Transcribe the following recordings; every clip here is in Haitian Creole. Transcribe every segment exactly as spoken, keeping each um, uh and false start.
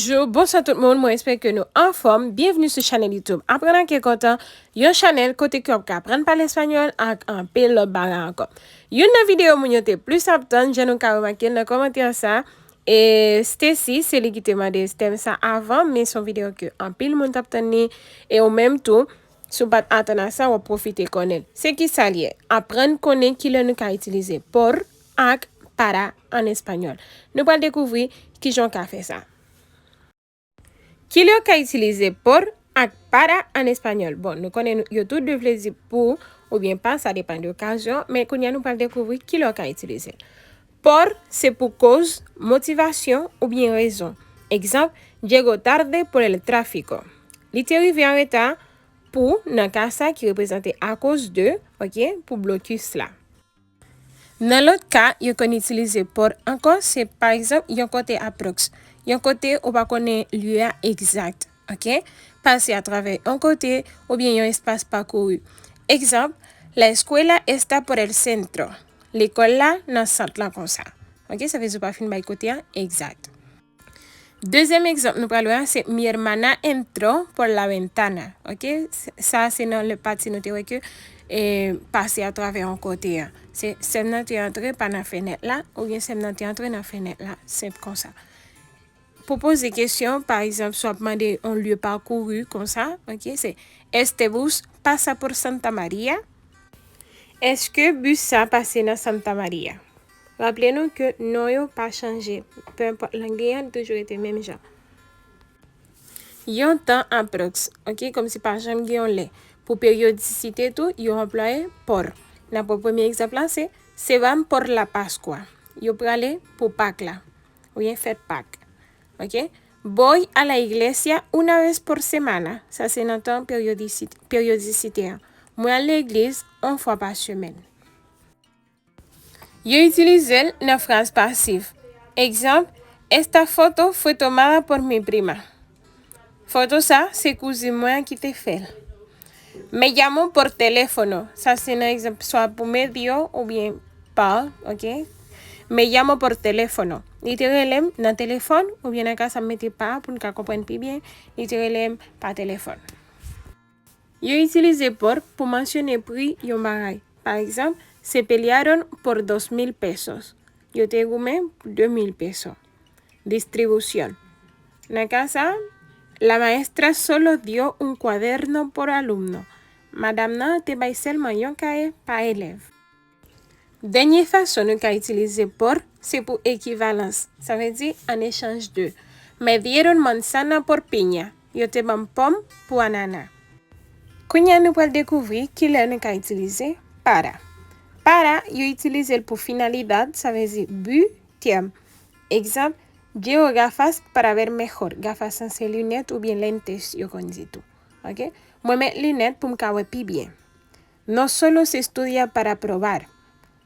Bonjou, bonswa tout moun, mwen espere ke nou anfòm. Byenvni sou chanèl YouTube Aprann Ake Kontan, yon chanèl kote ke w ap ka aprann pale espanyòl ak anpil lòt bagay ankò. Youn nan videyo moun yo te plis ap tann, jan nou ka remake l nan kòmantè sa, e Stacy, se li ki te mande tèm sa avan, men se yon videyo ke anpil moun t ap tann li, e ou menm tou, si w pa t atann a sa, w ap pwofite konnen l. Se ki sa l ye? Aprann konnen kilè nou ka itilize por ak para an espanyòl. Nou pral dekouvri kijan w ka fè sa. Kilè w ka itilize por ak para an espanyòl? Bon, nou konnen yo tou de vle di pou oubyen pa, sa depann de okazyon, men kounye a nou pral dekouvri kilè w ka itilize l. Por se pou koz, motivasyon oubyen rezon. Egzanp, llegó tarde por el tráfico. Li te rive an reta pou, nan ka sa ki reprezante akoz de, ok, pou blokis la. Nan lòt ka, yo konn itilize por ankò, se pa egzanp yon kote aproks, yon kote ou pa konnen lye a egzak, ok? Pase atravè yon kote oubyen yon espas pakouri. Egzanp, la escuela está por el centro. Lekòl la nan sant lan konsa. Ok, sa vle di ou pa fin bay kote a egzak. Dezyèm egzanp nou pral wè a se mi hermana entró por la ventana. Ok, sa se nan le pati nou te wè ke e, pase atravè yon kote a. Se sè m nan te antre pa nan fenèt la, oubyen sè m nan te antre nan fenèt la. Senp konsa. Pou poze kesyon, pa egzanp, si w ap mande yon lye pakouri konsa, ok, se este bus pasa por Santa María? Èske bis sa pase nan Santa María? Raple nou ke non yo pa chanje. Pe enpòt lang li an, li toujou rete menm jan. Yon tan aproks, ok, kòmsi pa janm gen yon lè. Pou peryodisite tou, yo anplwaye por. N ap wè premye egzanp la, se se van por la Pascua. Yo prale pou Pak la, oubyen fèt Pak. Ok? Voy a la iglesia una vez por semana. Sa se nan tan peryodisite, peryodisite an. Mwen al legliz yon fwa pa semèn. Yo itilize l nan fraz pasif. Egzanp, esta foto fue tomada por mi prima. Foto sa, se kouzin mwen an ki te fè l. Me llamó por teléfono. Sa se nan egzanp swa pou medio oubyen pa, ok? Me llamó por teléfono. Li te rele m nan telefòn, oubyen nan ka sa m mete pa pou n ka konprann pi byen, li te rele m pa telefòn. Yo itilize por pou mansyone pri yon bagay. Pa egzanp, se pelearon por dos mil pesos. Yo te goumen pou de mil peso. Distribución. Nan ka sa, la maestra solo dio un cuaderno por alumno. Madanm nan te bay sèlman yon kaye pa elèv. Dènye fason nou ka itilize por se pou ekivalans, sa vle di an echanj de. Me dieron manzana por piña. Yo te ban m pòm pou anana. Kounye a nou pral dekouvri kilè nou ka itilize para. Para, yo itilize l pou finalidad, sa vle di bi, tèm. Egzanp, llevo gafas para ver mejor. Gafas lan se linèt oubyen lentes, yo konn di tou. Ok? Mwen met linèt pou m ka wè pi byen. No solo se estudia para aprobar.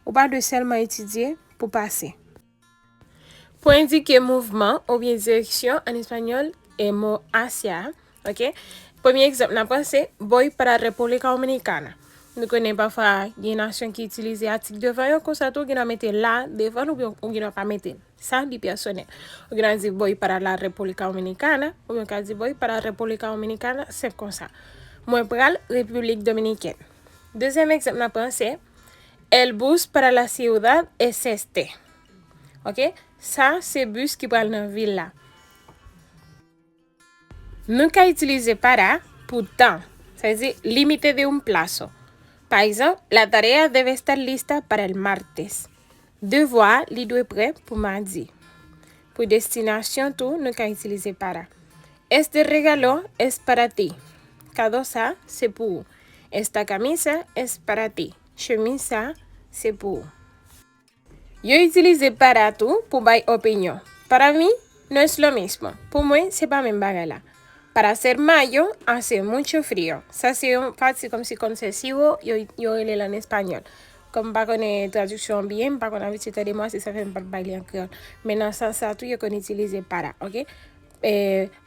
Ou pa dwe sèlman etidye pou pase. Pou endike mouvman oubyen direksyon, an espanyòl, e mo hacia, ok? Premye egzanp n ap pran se voy para República Dominicana. Nou konnen pafwa gen nasyon ki itilize atik devan yo, konsa tou ou gen dwa mete la devan l oubyen ou gen dwa pa mete l. Sa li pèsonèl. Ou gen dwa di voy para la República Dominicana, oubyen ou ka di voy para República Dominicana, senp konsa. Mwen pral Repiblik Dominikèn. Dezyèm egzanp n ap pran se el bus para la ciudad es este. Ok? Sa se bis ki pral nan vil la. Nou ka itilize para pou tan. Sa vle di limite de un plazo. Pa egzanp, la tarea debe estar lista para el martes. Devwa li dwe prè pou madi. Pou destinasyon tou, nou ka itilize para. Este regalo es para ti. Kado sa se pou ou. Esta camisa es para ti. Chemiz sa se pou ou. Yo itilize para tou pou bay opinyon. Para mí no es lo mismo. Pou mwen, se pa menm bagay la. Para ser mayo hace mucho frío. Sa se yon pati kòmsi konn fè siwo, yo, yo rele l an espanyòl. Kòm m pa konnen tradiksyon an byen, m pa konn abitye tande mo a, se sa fè m p ap bay li an kreyòl. Men nan sans sa tou, yo konn itilize para, ok? E,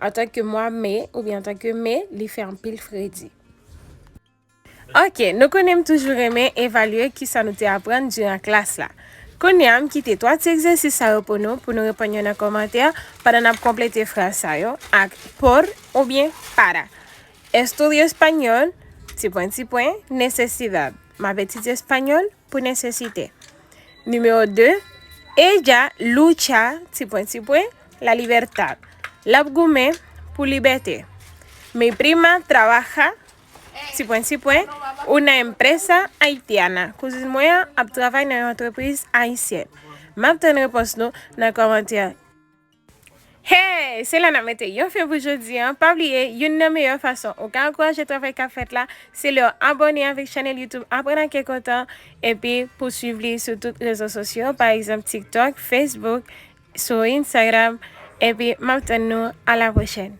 antanke mwa me, oubyen antanke me, li fè anpil fredi. Ok, nou konnen m toujou renmen evalye kisa nou te aprann diran klas la. Kounye a, m kite twa ti egzèsis sa yo pou nou, pou nou reponn yo nan kòmantè, pandan n ap konplete fraz sa yo ak por oubyen para. Estudio español, ti pwen, ti pwen, necesidad. M ap etidye espanyòl pou nesesite. Nimewo de, ella lucha, ti pwen, ti pwen, la libertad. L ap goumen pou libète. Mi prima trabaja, ti pwen, ti pwen, una empresa haitiana. Kouzin mwen an ap travay nan yon antrepriz ayisyèn. M ap tann repons nou nan kòmantè. Hey! Se la n ap mete yon fen pou jodi an. Pa bliye, youn nan meyè fason ou ka ankouraje travay k ap fèt la, se lè w abòne avèk chanèl YouTube Aprann ak Kè Kontan, epi pou swiv li sou tout rezo sosyo, pa egzanp TikTok, Facebook, sou Instagram, epi m ap tann nou a la pwochèn.